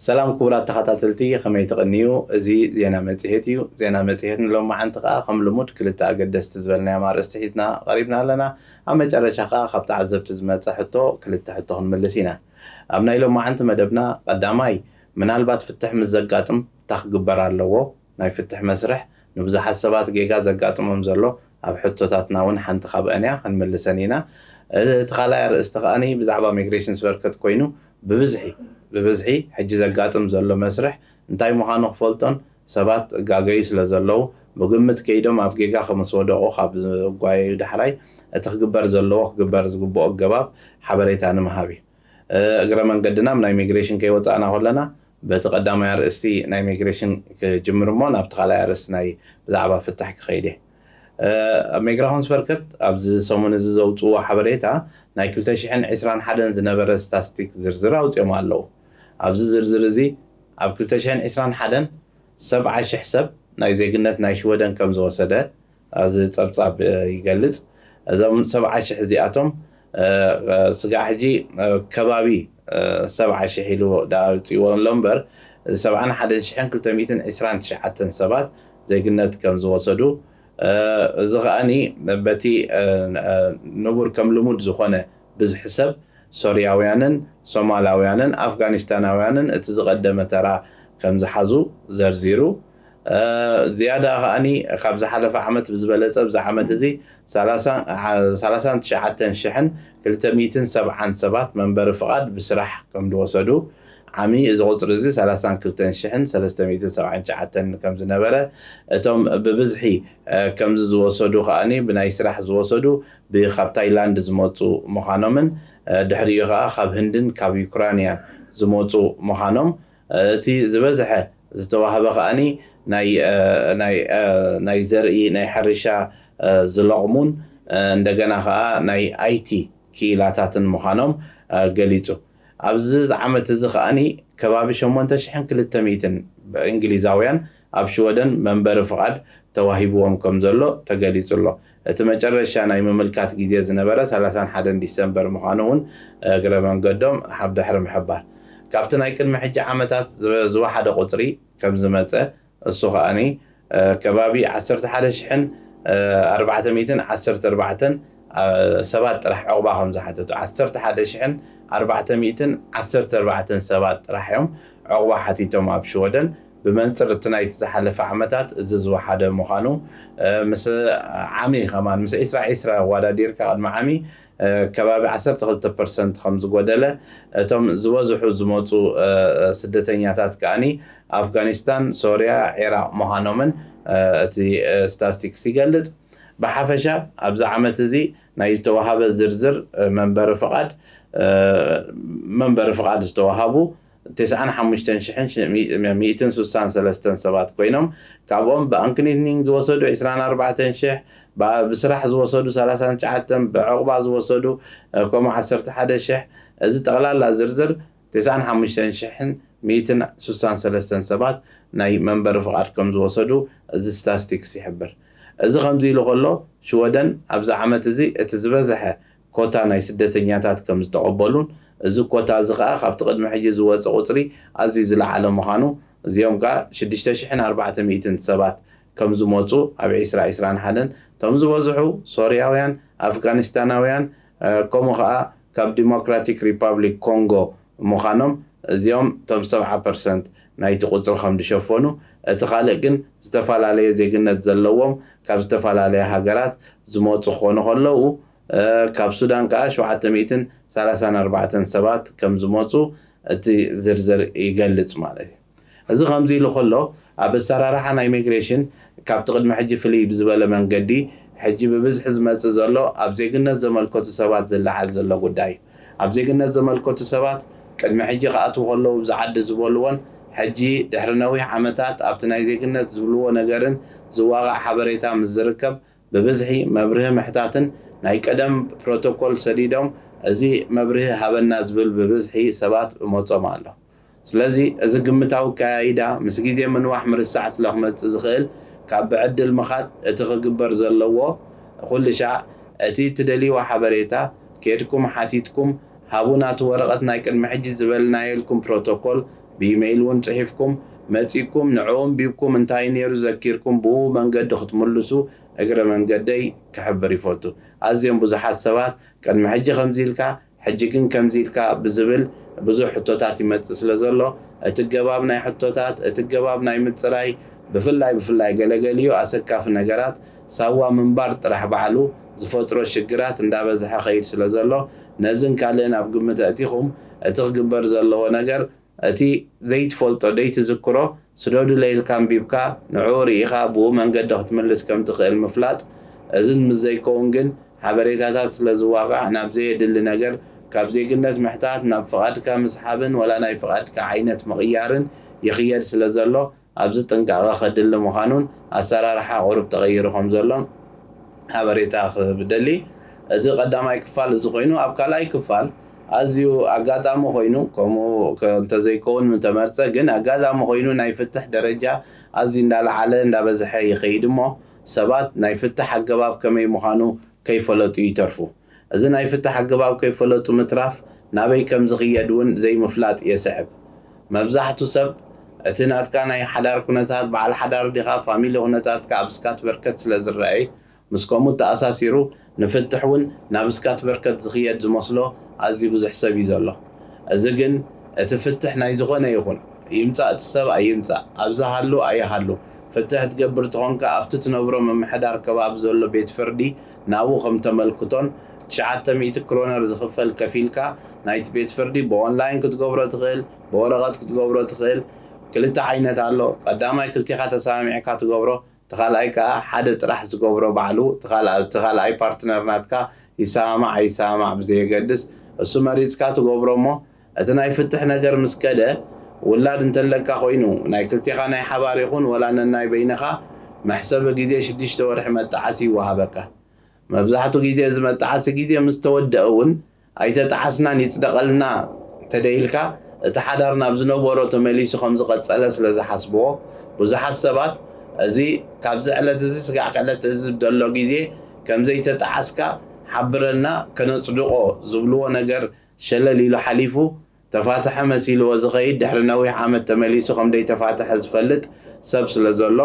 ሰላም ክቡራት ተኸታተልቲ፣ ከመይ ትቕንዩ? እዚ ዜና መጽሔት እዩ። ዜና መጽሔት ንሎማዓንቲ ከኣ ከም ልሙድ ክልተ ኣገደስቲ ዝበልናዮም ኣርእስቲ ሒዝና ቀሪብና ኣለና። ኣብ መጨረሻ ከኣ ካብ ተዓዘብቲ ዝመጸ ሕቶ ክልተ ሕቶ ክንምልስ ኢና። ኣብ ናይ ሎማዓንቲ መደብና ቀዳማይ፣ ምናልባት ፍትሕ ምስ ዘጋጥም እንታይ ክግበር ኣለዎ? ናይ ፍትሕ መስርሕ ንብዙሓት ሰባት ጌጋ ዘጋጥሞም ዘሎ ኣብ ሕቶታትና እውን ሓንቲ ካብአን እያ፣ ክንምልሰን ኢና። እቲ ካልኣይ ኣርእስቲ ከኣ ብዛዕባ ሚግሬሽን ዝምልከት ኮይኑ ብብዝሒ ብብዝሒ ሕጂ ዘጋጥም ዘሎ መስርሕ እንታይ ምዃኑ ክፈልጦን ሰባት ጋገዩ ስለ ዘለዉ ብግምት ከይዶም ኣብ ጌጋ ከም ዝወደቑ ካብ ዝጓየዩ ዳሕራይ እቲ ክግበር ዘለዎ ክግበር ዝግብኦ ኣገባብ ሓበሬታ ንምሃብ እዩ። እግረ መንገድና ናይ ሚግሬሽን ከይወፃእና ከለና በቲ ቀዳማይ ኣርእስቲ ናይ ሚግሬሽን ክጅምር እሞ ናብቲ ካልኣይ ኣርእስቲ ናይ ብዛዕባ ፍታሕ ክኸይድ እየ። ኣብ ሜግራሆንስ በርከት ኣብዚ ሰሙን እዚ ዘውፅዎ ሓበሬታ ናይ ክልተ ሽሕን ዕስራን ሓደን ዝነበረ ስታስቲክ ዝርዝር ኣውፅኦም ኣለዉ። ኣብዚ ዝርዝር እዚ ኣብ ክልተ ሽሕን ዕስራን ሓደን ሰብዓ ሽሕ ሰብ ናይ ዜግነት ናይ ሽወደን ከም ዝወሰደ እዚ ጸብጻብ ይገልጽ። እዞም ሰብዓ ሽሕ እዚኣቶም ስጋዕ ሕጂ ከባቢ ሰብዓ ሽሕ ኢሉ ዳውፅዎ ኣሎ እምበር ሰብዓን ሓደን ሽሕን ክልተ ሚእትን ዕስራን ትሽዓተን ሰባት ዜግነት ከም ዝወሰዱ፣ እዚ ከኣኒ በቲ ንቡር ከም ልሙድ ዝኾነ ብዝሒ ሰብ ሶርያውያንን ሶማላውያንን ኣፍጋኒስታናውያንን እቲ ዝቐደመ ተራ ከም ዝሓዙ ዘርዚሩ። ዝያዳ ከኣኒ ካብ ዝሓለፈ ዓመት ብዝበለጸ ኣብዚ ዓመት እዚ ሰላሳን ትሽዓተን ሽሕን ክልተ ሚእትን ሰብዓን ሰባት መንበሪ ፍቓድ ብስራሕ ከም ዝወሰዱ ዓሚ እዚ ቁፅሪ እዚ ሰላሳን ክልተን ሽሕን ሰለስተ ሚእትን ሰብዓን ትሽዓተን ከም ዝነበረ እቶም ብብዝሒ ከምዚ ዝወሰዱ ከኣኒ ብናይ ስራሕ ዝወሰዱ ካብ ታይላንድ ዝመፁ ምዃኖምን ድሕሪኡ ከዓ ካብ ህንድን ካብ ዩክራንያን ዝመፁ ምዃኖም እቲ ዝበዝሐ ዝተዋህበ ከኣኒ ናይ ዘርኢ ናይ ሕርሻ ዝለቕሙን እንደገና ከዓ ናይ ኣይቲ ክኢላታትን ምዃኖም ገሊፁ። ኣብዚ ዓመት እዚ ከኣኒ ከባቢ ሸሞንተ ሽሕን ክልተ ሚእትን እንግሊዛውያን ኣብ ሽወደን መንበሪ ፍቓድ ተዋሂብዎም ከም ዘሎ ተገሊፁ ኣሎ። እቲ መጨረሻ ናይ ምምልካት ግዜ ዝነበረ ሰላሳን ሓደን ዲሰምበር ምዃኑ እውን እግረ መንገዶም ሓብ ድሕሪ ምሕባር ካብቲ ናይ ቅድሚ ሕጂ ዓመታት ዝወሓደ ቁፅሪ ከም ዝመፀ እሱ ከኣኒ ከባቢ ዓሰርተ ሓደ ሽሕን ኣርባዕተ ሚእትን ዓሰርተ ኣርባዕተን ሰባት ጥራሕ ዕቑባ ከም ዝሓተቱ ዓሰርተ ሓደ ሽሕን ኣርባዕተ ሚእትን ዓሰርተ ኣርባዕተን ሰባት ጥራሕ እዮም ዕቑባ ሓቲቶም ኣብ ሽወደን ብመንፅር እቲ ናይቲ ዝሓለፈ ዓመታት እዚ ዝወሓደ ምዃኑ ምስ ዓሚ ከማን ምስ ዕስራ ዕስራ ኣወዳዲርካ ቅድሚ ዓሚ ከባቢ ዓሰርተ ክልተ ፐርሰንት ከም ዝጎደለ እቶም ዝበዝሑ ዝመፁ ስደተኛታት ከኣኒ ኣፍጋኒስታን ሶርያ ዒራቅ ምዃኖምን እቲ ስታስቲክስ ይገልፅ። ብሓፈሻ ኣብዚ ዓመት እዚ ናይ ዝተዋሃበ ዝርዝር መንበሪ ፍቓድ መንበሪ ፍቓድ ዝተዋሃቡ ተስዓን ሓሙሽተን ሽሕን ሚእትን ስሳን ሰለስተን ሰባት ኮይኖም ካብኦም ብኣንክኒትኒንግ ዝወሰዱ ዕስራን ኣርባዕተን ሽሕ ብስራሕ ዝወሰዱ ሰላሳን ትሽዓተን ብዕቑባ ዝወሰዱ ከምኡ ዓሰርተ ሓደ ሽሕ እዚ ጠቕላላ ዝርዝር ተስዓን ሓሙሽተን ሽሕን ሚእትን ስሳን ሰለስተን ሰባት ናይ መንበሪ ፍቓድ ከም ዝወሰዱ እዚ ስታስቲክስ ይሕብር። እዚ ከምዚ ኢሉ ከሎ ሽወደን ኣብዚ ዓመት እዚ እቲ ዝበዝሐ ኮታ ናይ ስደተኛታት ከም ዝተቐበሉን እዚ ኮታ እዚ ከዓ ካብቲ ቅድሚ ሕጂ ዝወፀ ቁፅሪ ኣዝዩ ዝለዓለ ምዃኑ እዚኦም ከዓ ሽዱሽተ ሽሕን ኣርባዕተ ሚእትን ሰባት ከም ዝመፁ ኣብ ዕስራ ዕስራን ሓደን እቶም ዝበዝሑ ሶርያውያን ኣፍጋኒስታናውያን ከምኡ ከዓ ካብ ዲሞክራቲክ ሪፓብሊክ ኮንጎ ምዃኖም እዚኦም እቶም ሰብዓ ፐርሰንት ናይቲ ቁፅሪ ከም ዝሸፈኑ እቲ ካልእ ግን ዝተፈላለየ ዜግነት ዘለዎም ካብ ዝተፈላለየ ሃገራት ዝመፁ ክኾኑ ከለዉ ካብ ሱዳን ከዓ ሸውዓተ ሚእትን ሰላሳን ኣርባዕተን ሰባት ከም ዝመፁ እቲ ዝርዝር ይገልፅ ማለት እዩ። እዚ ከምዚ ኢሉ ከሎ ኣብ ኣሰራርሓ ናይ ሚግሬሽን ካብቲ ቅድሚ ሕጂ ፍልይ ብዝበለ መንገዲ ሕጂ ብብዝሒ ዝመፅእ ዘሎ ኣብ ዜግነት ዘመልከቱ ሰባት ዝለዓል ዘሎ ጉዳይ እዩ። ኣብ ዜግነት ዘመልከቱ ሰባት ቅድሚ ሕጂ ክኣትዉ ከለዉ ኣብዚ ዓዲ ዝበልዎን ሕጂ ድሕሪ ነዊሕ ዓመታት ኣብቲ ናይ ዜግነት ዝብልዎ ነገርን ዝዋቓዕ ሓበሬታ ምስ ዝርከብ ብብዝሒ መብርሂ ምሕታትን ናይ ቀደም ፕሮቶኮል ሰዲዶም እዚ መብርሂ ሃበና ዝብል ብብዝሒ ሰባት እመጾም ኣሎ። ስለዚ እዚ ግምታዊ ኣከያይዳ ምስ ግዜ ምንዋሕ ምርሳዕ ስለ ክመጽእ ዝኽእል ካብ ብዕድል ምኻድ እቲ ክግበር ዘለዎ ኩሉ ሻዕ እቲ ትደልይዎ ሓበሬታ ኬድኩም ሓቲትኩም ሃቡና፣ እቲ ወረቐት ናይ ቅድሚ ሕጂ ዝበልናየልኩም ፕሮቶኮል ብኢሜይል እውን ጽሒፍኩም መጺእኩም ንዕኡ ኣንቢብኩም እንታይ ነይሩ ዘኪርኩም ብኡ መንገዲ ክትምልሱ እግረ መንገደይ ክሕብር ይፈቱ። ኣዝዮም ብዙሓት ሰባት ቅድሚ ሕጂ ከምዚ ኢልካ ሕጂ ግን ከምዚ ኢልካ ብዝብል ብዙሕ ሕቶታት ይመጽእ ስለ ዘሎ እቲ ገባብ ናይ ሕቶታት እቲ ገባብ ናይ ምጽራይ ብፍላይ ብፍላይ ገለገሊኡ ኣሰካፊ ነገራት ሳዋ ምንባር ጥራሕ ባዕሉ ዝፈጥሮ ሽግራት እንዳበዝሐ ኸይድ ስለ ዘሎ ነዝን ካልእን ኣብ ግምት ኣእቲኹም እቲ ክግበር ዘለዎ ነገር እቲ ዘይትፈልጦ ደይትዝክሮ ስደዱለይ ኢልካ ኣንቢብካ ንዕኡ ርኢኻ ብኡ መንገዲ ክትምልስ ከም ትኽእል ምፍላጥ። እዝን ምስ ዘይከውን ግን ሓበሬታታት ስለ ዝዋቃዕ ናብ ዘየድሊ ነገር ካብ ዜግነት ምሕታት ናብ ፍቓድካ ምስሓብን ወላ ናይ ፍቓድካ ዓይነት ምቕያርን ይኽየድ ስለ ዘሎ ኣብዚ ጥንቃቐ ከድሊ ምዃኑን ኣሰራርሓ ቁሩብ ተቐይሩ ከም ዘሎን ሓበሬታ ክህብ እደሊ። እዚ ቀዳማይ ክፋል እዚ ኮይኑ ኣብ ካልኣይ ክፋል ኣዝዩ ኣጋጣሚ ኮይኑ ከምኡ ከ- እንተዘይከውን ምተመርጸ ግን ኣጋጣሚ ኮይኑ ናይ ፍትሕ ደረጃ ኣዝዩ እንዳለዓለ እንዳበዝሐ ይኸይድ እሞ ሰባት ናይ ፍትሕ ኣገባብ ከመይ ምዃኑ ከይፈለጡ ይተርፉ። እዚ ናይ ፍትሕ ኣገባብ ከይፈለጡ ምትራፍ ናበይ ከም ዝኽየድ እውን ዘይምፍላጥ የስዕብ። መብዛሕቱ ሰብ እቲ ናትካ ናይ ሓዳር ኩነታት በዓል ሓዳር ዲኻ ፋሚሊ ኩነታትካ ኣብ ስካት በርከት ስለ ዝረኣይ ምስ ከምኡ ተኣሳሲሩ ንፍትሕ እውን ናብ ስካት በርከት ዝኽየድ ዝመስሎ ኣዝዩ ብዙሕ ሰብ እዩ ዘሎ። እዚ ግን እቲ ፍትሕ ናይ ዝኾነ ይኹን ይምጻእ እቲ ሰብ ኣይምጻእ ኣብዚ ሃሉ ኣይሃሉ ፍትሕ ትገብር ተኾንካ ኣብቲ ትነብሮ ምምሕዳር ከባቢ ዘሎ ቤት ፍርዲ ናብኡ ከም ተመልክቶን ትሽዓተ ሚእቲ ክሮነር ዝኽፈል ከፊልካ ናይቲ ቤት ፍርዲ ብኦንላይን ክትገብሮ ትኽእል ብወረቐት ክትገብሮ ትኽእል ክልተ ዓይነት ኣሎ ቀዳማይ ክልቲኻ ተሰማሚዕካ ትገብሮ እቲ ካልኣይ ከኣ ሓደ ጥራሕ ዝገብሮ ባዕሉ እቲ ካልኣ- እቲ ካልኣይ ፓርትነር ናትካ ይሰማማዕ ኣይሰማማዕ ብዘየገድስ እሱ መሪጽካ ትገብሮ እሞ እቲ ናይ ፍትሕ ነገር ምስ ከደ ውላድ እንተለካ ኮይኑ ናይ ክልቴኻ ናይ ሓባር ይኹን ወላ ነናይ በይንኻ መሕሰቢ ግዜ ሽዱሽተ ወርሒ መጣዓሲ ይወሃበካ። መብዛሕቱ ግዜ እዚ መጣዓሲ ግዜ ምስ ተወደአ እውን ኣይተጣዓስናን ይጽደቐልና ተደይልካ እቲ ሓዳር ናብ ዝነበሮ ተመሊሱ ከም ዝቐጸለ ስለ ዝሓስብዎ ብዙሓት ሰባት እዚ ካብዚ ዕለት እዚ ስጋዕ ክዕለት እዚ ደሎ ግዜ ከም ዘይተጣዓስካ ሓብረና ከነጽድቖ ዝብልዎ ነገር ሸለል ኢሉ ሓሊፉ ተፋትሐ መሲልዎ ዝኸይድ ድሕሪ ነዊሕ ዓመት ተመሊሱ ከም ደይተፋትሐ ዝፈልጥ ሰብ ስለ ዘሎ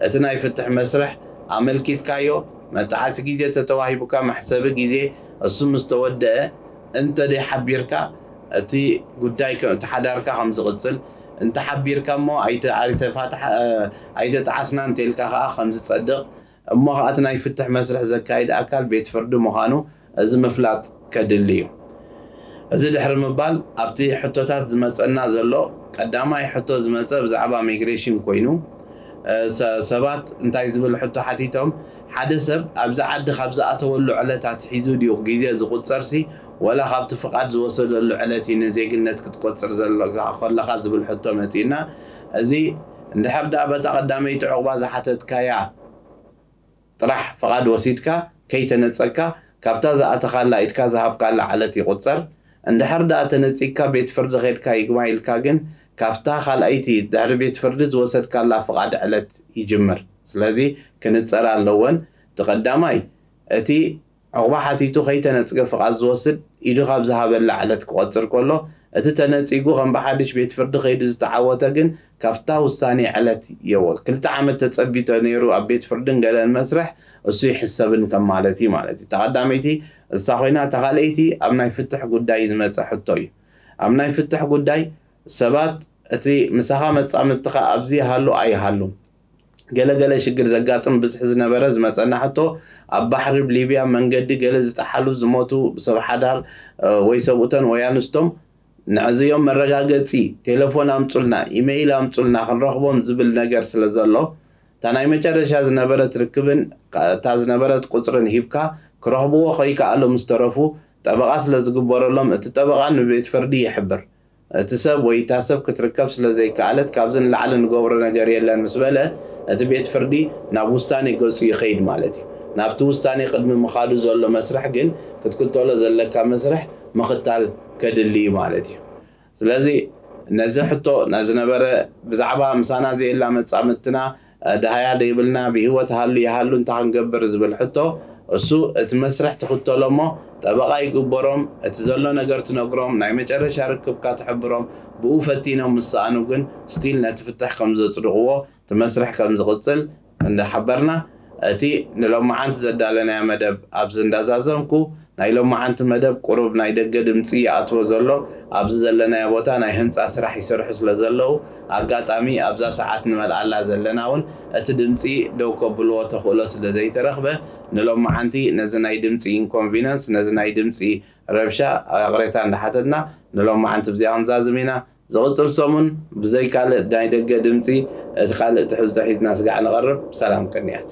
እቲ ናይ ፍትሕ መስርሕ ኣመልኪትካዮ መጣዓሲ ግዜ ተተዋሂቡካ መሕሰቢ ግዜ እሱ ምስ ተወደአ እንተ ደይ ሓቢርካ እቲ ጉዳይ ከ- እቲ ሓዳርካ ከም ዝቕጽል እንተ ሓቢርካ እሞ ኣይተ- ኣይተፋትሐ- ኣይተጣዓስና እንተልካ ከኣ ከም ዝጸድቕ እሞ ከኣ እቲ ናይ ፍትሕ መስርሕ ዘካይድ ኣካል ቤት ፍርዲ ምዃኑ እዚ ምፍላጥ ከድሊ እዩ። እዚ ድሕሪ ምባል ኣብቲ ሕቶታት ዝመጸና ዘሎ ቀዳማይ ሕቶ ዝመጸ ብዛዕባ ሚግሬሽን ኮይኑ እ፣ ሰ- ሰባት እንታይ ዝብል ሕቶ ሓቲቶም ሓደ ሰብ ኣብዚ ዓዲ ካብ ዝኣተወሉ ዕለት ኣትሒዙ ድዩ ግዜ ዝቁጸርሲ ወላ ካብቲ ፍቓድ ዝወሰደሉ ዕለት እዩ ንዜግነት ክትቆጽር ዘሎ ከለኻ ዝብል ሕቶ መጺእና እዚ እንድሕር ደኣ በታ ቀዳመይቲ ዕቑባ ዝሓተትካያ ጥራሕ ፍቓድ ወሲድካ ከይተነጸግካ ካብታ ዝኣተኻላ ኢድካ ዝሃብካላ ዕለት ይቑጸር። እንድሕር ደኣ ተነጺግካ ቤት ፍርዲ ኸድካ ይግባይ ኢልካ ግን ካብታ ካልኣይቲ ድሕሪ ቤት ፍርዲ ዝወሰድካላ ፍቓድ ዕለት ይጅምር። ስለዚ ክንጸራ ኣለወን። እቲ ቀዳማይ እቲ ዕቑባ ሓቲቱ ከይተነጽገ ፍቓድ ዝወስድ ኢዱ ካብ ዝሃበላ ዕለት ክቖጽር ከሎ እቲ ተነጺጉ ከም ብሓድሽ ቤት ፍርዲ ከይዱ ዝተዓወተ ግን ካብታ ውሳኔ ዕለት የወ ክልተ ዓመት ተጸቢቶ ነይሩ ኣብ ቤት ፍርድን ገለን መስርሕ እሱ ይሕሰብን ከም ማለት እዩ ማለት እዩ። እታ ቀዳመይቲ እሳ ኮይና እታ ካልኣይቲ ኣብ ናይ ፍትሕ ጉዳይ ዝመጸ ሕቶ እዩ። ኣብ ናይ ፍትሕ ጉዳይ ሰባት እቲ ምሳኻ መጻምድትኻ ኣብዚ ይሃሉ ኣይሃሉ ገለገለ ሽግር ዘጋጥም ብዝሒ ዝነበረ ዝመጸና ሕቶ ኣብ ባሕሪ ብ ሊብያ መንገዲ ገለ ዝጠሓሉ ዝሞቱ ሰብ ሓዳር ወይ ሰብኡተን ወይ ኣንስቶም ንዕዝዮም መረጋገጺ ቴለፎን ኣምጹልና ኢመይል ኣምጹልና ክንረኽቦም ዝብል ነገር ስለ ዘሎ እታ ናይ መጨረሻ ዝነበረት ርክብን እታ ዝነበረት ቁጽርን ሂብካ ክረኽብዎ ከይከኣሉ ምስ ተረፉ ጠበቓ ስለ ዝግበረሎም እቲ ጠበቓ ንቤት ፍርዲ ይሕብር። እቲ ሰብ ወይ እታ ሰብ ክትርከብ ስለ ዘይከኣለት ካብዚ ንላዕሊ ንገብሮ ነገር የለን ምስ በለ እቲ ቤት ፍርዲ ናብ ውሳኔ ገጹ ይኸይድ ማለት እዩ። ናብቲ ውሳኔ ቅድሚ ምኻዱ ዘሎ መስርሕ ግን ክትክተሎ ዘለካ መስርሕ ምኽታል ከድሊ እዩ ማለት እዩ። ስለዚ ነዚ ሕቶ ናዝነበረ ብዛዕባ ምሳና ዘየላ መጻምድትና ደሃያ ደይብልና ብህይወት ሃሉ ይሃሉ እንታይ ክንገብር ዝብል ሕቶ እሱ እቲ መስርሕ ትኽተሎ እሞ ጠበቓ ይግበሮም፣ እቲ ዘሎ ነገር ትነግሮም፣ ናይ መጨረሻ ርክብካ ትሕብሮም፣ ብኡ ፈቲኖም ምስ ሰኣኑ ግን ስቲል ነቲ ፍትሕ ከም ዘጽድቕዎ እቲ መስርሕ ከም ዝቕጽል እንዳሓበርና እቲ ንሎማዓንቲ ዘዳለናዮ መደብ ኣብዚ እንዳዛዘምኩ ናይ ሎማዓንቲ መደብ ቁሩብ ናይ ደገ ድምፂ ይኣትዎ ዘሎ ኣብዚ ዘለናዮ ቦታ ናይ ህንፃ ስራሕ ይሰርሑ ስለ ዘለዉ ኣጋጣሚ ኣብዛ ሰዓት ንመልኣላ ዘለና እውን እቲ ድምፂ ደው ከብልዎ ተኽእሎ ስለ ዘይተረኽበ ንሎማዓንቲ ነዚ ናይ ድምፂ ኢንኮንቪነንስ ነዚ ናይ ድምፂ ረብሻ ኣቕሬታ እንዳሓተትና ንሎማዓንቲ ብዚኣ ክንዛዝም ኢና። ዝቕፅል ሰሙን ብዘይ ካልእ ናይ ደገ ድምፂ እቲ ካልእ ትሕዝቶ ሒዝና ስጋዕ ንቐርብ። ሰላም ቅንያት።